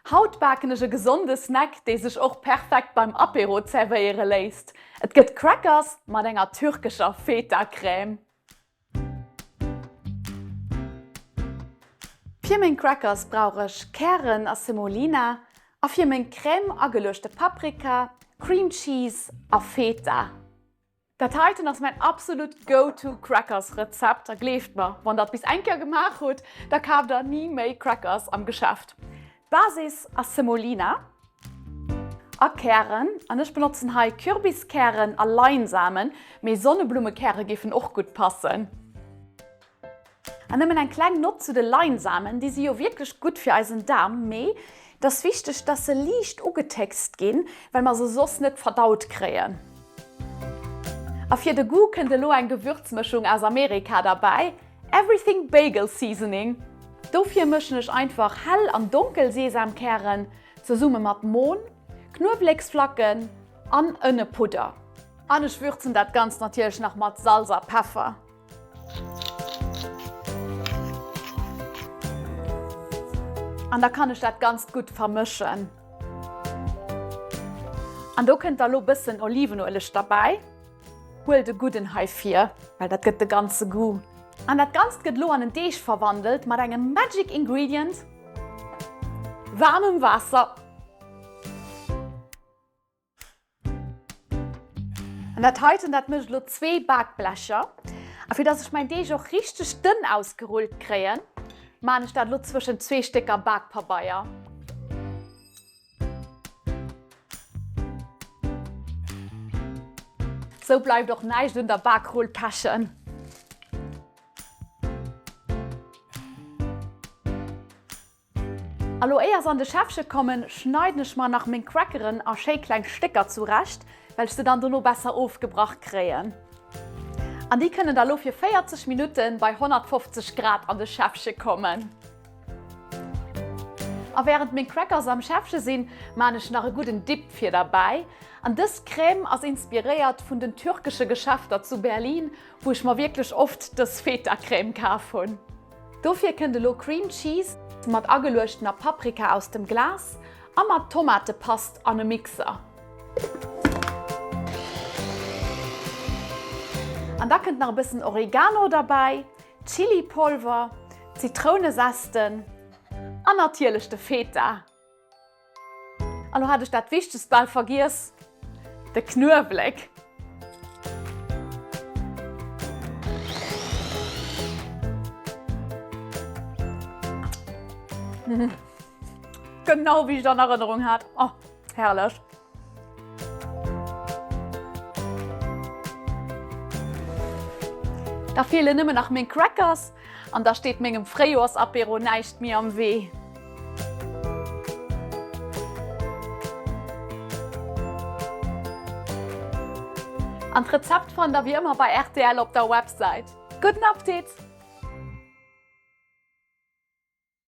Haut baken ech e gesonde Snack, dee sech och perfekt beim Apéro zerwéiere léisst. Et gëtt Crackers mat enger türkescher Feta-Crème. Fir meng Crackers brauch ech Kären a Semolina a fir meng Crème ageluechte Paprika, Cream Cheese a Feta. Dat heiten ass mäin absolut go-to Crackers Rezept a gleeft mer, wann der et bis eng Kéier gemaach hutt, da kaaft der ni méi Crackers am Geschäft. D'Basis ass Semolina a Kären an ech benotzen hei Kürbiskären a Leinsamen, mee Sonneblummekäre géifen och gutt passen. An nëmmen eng kleng Nott zu de Leinsamen, déi si jo wierklech gutt fir eisen Daarm, mee et ass wichteg, dass se liicht ugetéckst ginn, well mer se soss net verdaut kréien. A fir de Goût kënnt elo eng Gewürzmëschung aus Amerika derbäi, Everything Bagel Seasoning. Dofir mëschen ech einfach hell an donkel Sesamkären zesumme mat Mohn, Knuewleksflacken an Ënnepudder. An ech würzen dat Ganzt natierlech nach mat Salz a Peffer. An da kann ech dat Ganzt gutt vermëschen. An do kënnt da lo bëssen Olivenueleg derbäi. Huelt e gudden heifir, well dat gëtt de ganze Goût. An dat Ganzt gëtt lo an en Deeg verwandelt mat engem Magic Ingredient, waarmem Waasser. An dat heiten, dat mécht elo zwee Bakblecher. A fir dass ech mäin Deeg och richteg dënn ausgerullt kréien, maan ech dat elo zwëschent zwee Stécker Bakpabeier. Sou bleift och näischt un der Bakrull pechen. A lo éier se an de Schäffche kommen, schneiden ech mer nach meng Crackeren a schéi kleng Stécker zurecht, well ech se dann dono besser ofgebrach kréien. An déi kënnen da lo fir 40 Minutten bei 150 Grad an de Schäffche kommen. A wärend meng Crackers am Schäffche sinn, maan ech nach e gudden Dip fir derbäi. An dës Crème ass inspiréiert vun den türkesche Geschäfter zu Berlin, wou ech mer wierklech oft dës Feta-Crème kaf hunn. Dofir kënnt elo Cream Cheese mat ageluechtener Paprika aus dem Glas a mat Tomatepast an e Mixer. An da kënnt nach e bëssen Oregano derbäi, Chilipolver, Zitrounezesten an natierlech de Feta. An lo hat ech dat Wichtegst bal vergiess, de Knuewelek. Genau wéi ech et an Erënnerung hat. Oh, herrlech. Da feelen nëmmen nach meng Crackers an da steet mengem Fréijoersapéro näischt méi am Wee. An d'Rezept fannt der wéi ëmmer bei rtl op der Websäit. Gudden Appetit!